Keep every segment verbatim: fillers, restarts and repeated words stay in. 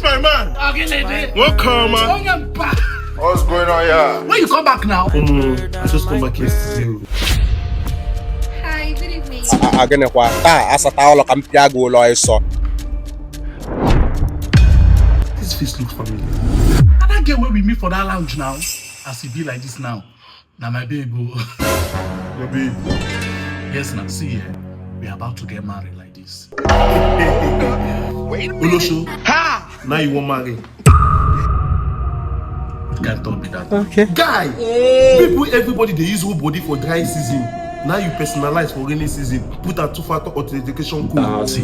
My man. Wọ́n kàn ọ́ ma. What's going on here? When you come back now? Omo, I just come back yesterday. Hi, good evening. Agịnịkwa taa asata ụlọ ka m pịa gị ụlọ ịsọ. This face look familiar. And that girl wey we meet for that lounge now, as e be like this now, na my babe o. Your babe? Yes, na. See, eh, we are about to get married like this. Olosho. Ha! Now you wan marry? Which kind talk be that? Okay. Guy, people, everybody dey use whole body for dry season. Now you personalize for rainy season. Put a two-factor authentication code. See,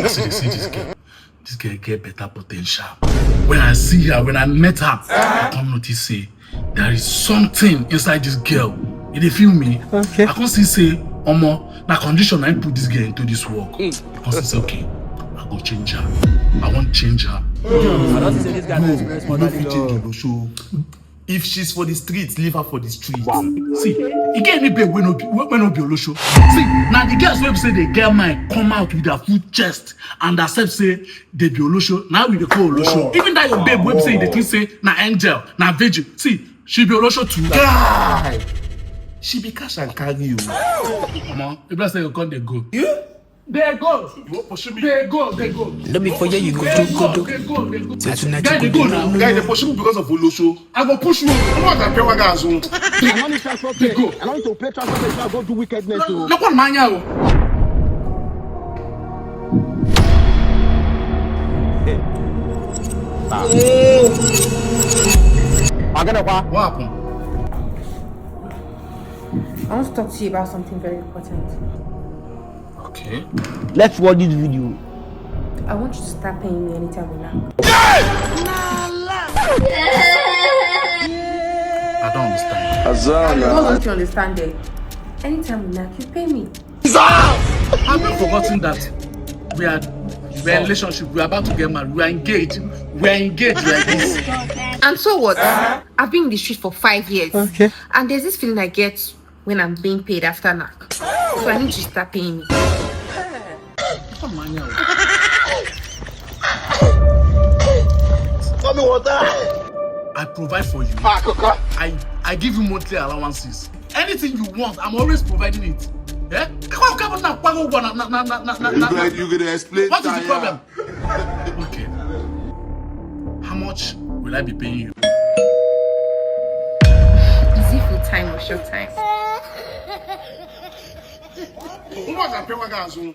see, see this girl. This girl get better potential. When I see her, when I met her, I come notice say there is something inside this girl. You dey feel me? Okay. I come see say, omo, na condition I put this girl into this work. I come see say, okay, I go change her. I wan change her. I don see say this guy don experience more than Olosho. If she's for the streets, leave her for the streets. See, e get any babe wey no be, wey, wey no be Olosho? See, na the girls wey be say they get mind come out with their full chest and accept say they be Olosho. Now we dey call Olosho. Even that your babe wey be say you dey think say na angel, na virgin. See, she be Olosho too. Guy, she be cash and carry you. Omo, e be like say you come dey go. You? They go. You wan pursue me? They go, they go. No be for here you go do, go do. They go, they go. Say tonight guy, you go do now. Guy, they pursue me because of Olosho. I go push you. Come on, I pay one guy soon. I no need transport fare. They go. I no need to pay transport fare if I go do wickedness o. No, no, come on, man. Agịnịkwa? What happened? I want to talk to you about something very important. Okay. Let's watch this video. I want you to start paying me anytime we knock. I don't understand. Azana. I don't want you to understand it. Anytime we knock, you pay me. Have you forgotten that we are, we are in a relationship, we are about to get married, we are engaged, we are engaged like this? And so what? I've been in the street for five years. Okay. And there's this feeling I get when I'm being paid after knock. So I need you to start paying me. Come on, now. Pour me water. I provide for you. Ah, Coca. I, I give you monthly allowances. Anything you want, I'm always providing it. Eh? Come on, come on, now. You gonna, you gonna explain. What is the problem? Okay. How much will I be paying you? Is it full time or short time? How much I pay one guy soon?